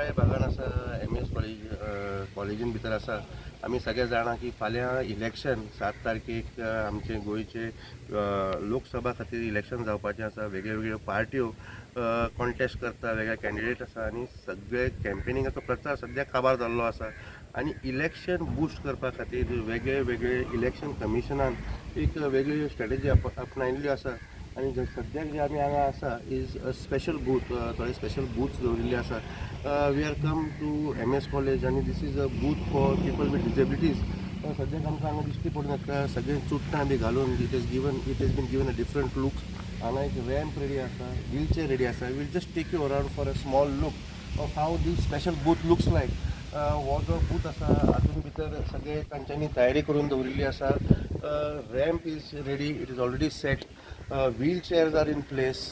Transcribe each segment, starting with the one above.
कुचाळे भागान आसा, M S college कॉलेजीन भितर आसा. आमी सगळे जाणा की फाल्यां इलेक्शन 7 तारखेक आमचे गोंयचे लोकसभा खातीर इलेक्शन जावपाचें आसा. वेगळे वेगळ्यो पार्ट्यो कॉन्टेस्ट करता, वेगळे कॅन्डिडेट आसा आनी सगळे कॅम्पेनिंगाचो प्रचार सद्या काबार जाल्लो आसा. आनी इलेक्शन बुस्ट करपा खातीर वेगळे वेगळे इलेक्शन कमिशनान एक वेगळी स्ट्रेटजी आपणायिल्ली आसा. आनी सद्याक जे आमी हांगा आसा is a special booth. थोडे स्पेशल बूथ्स दवरिल्ले आसा. We are come to MS College आनी this is a booth for people with disabilities. सद्याक आमकां हांगा दिश्टी पडून येता, सगळे चुडटां बी घालून it has been given a different look. हांगा एक रॅम्प रेडी आसा, व्हीलचेर रेडी आसा. We'll just take you around for a small look of how the special booth looks like. हो जो बूथ आसा, हातून भितर सगळे तांच्यांनी तयारी करून दवरिल्ली आसा. Ramp is ready, it is already set, wheel chairs are in place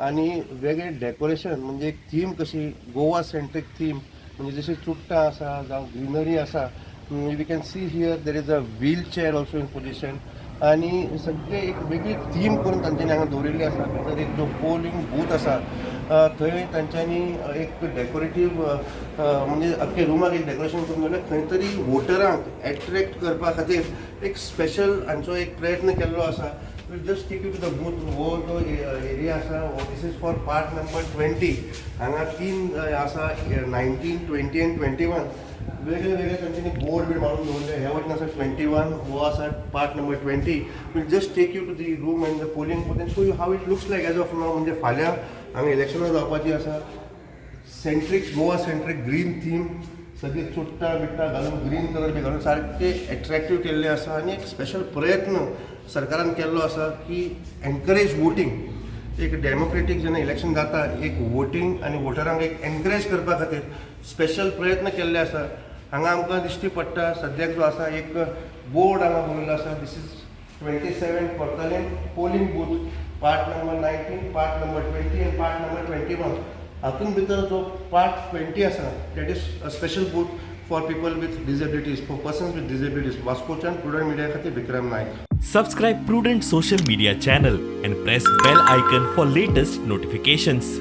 आनी वेगळे डेकोरेशन, म्हणजे एक थीम कशी, गोवा सेंट्रीक थीम, म्हणजे जशी चुडटां आसा जावं ग्रिनरी आसा. We can see here there is a wheel chair also in position आनी सगळे एक वेगळी थीम करून तांच्यांनी हांगा दवरिल्ली आसा. भितर एक जो पोलिंग बूथ आसा, थंय तांच्यांनी एक डेकोरेटीव, म्हणजे अख्खे रुमाक एक डेकोरेशन करून दवरलें. खंय तरी वोटरांक एट्रॅक्ट करपा खातीर एक स्पेशल हांचो एक प्रयत्न केल्लो आसा. We'll just take you to the booth. हो जो एरिया आसा हो, this is for part number 20. हांगा तीन आसा, 19, 20 आनी 21. वेगळे वेगळे तांच्यांनी बोर्ड बीन मारून दवरले. हे वटेन आसा 21, हो आसा part number 20. We'll just take you to the room and the polling booth and show you how it looks like as of now. म्हणजे फाल्यां हांगा इलेक्शनां जावपाची आसा. Centric, Goa centric green theme, सगळीं चुडटां बिट्टां घालून, ग्रीन कलर बी घालून सारके एट्रॅक्टीव केल्ले आसा. आनी एक स्पेशल प्रयत्न सरकारान केल्लो आसा की एनकरेज वोटींग. एक डेमोक्रेटीक जेन्ना इलेक्शन जाता, एक वोटींग आनी वोटरांक एक एनकरेज करपा खातीर स्पेशल प्रयत्न केल्ले आसा. हांगा आमकां दिश्टी पडटा, सद्याक जो आसा एक बोर्ड हांगा बरयल्लो आसा. This is 27 Cortalim polling booth, part number 19, part number 20 आनी पार्ट नंबर 21. हातून भितर जो पार्ट 20 आसा, that is a special booth for people with disabilities, for persons with disabilities. वास्कोच्यान प्रुडंट मिडिया खातीर Vikram Naik. Subscribe Prudent Social Media channel and press bell icon for latest notifications.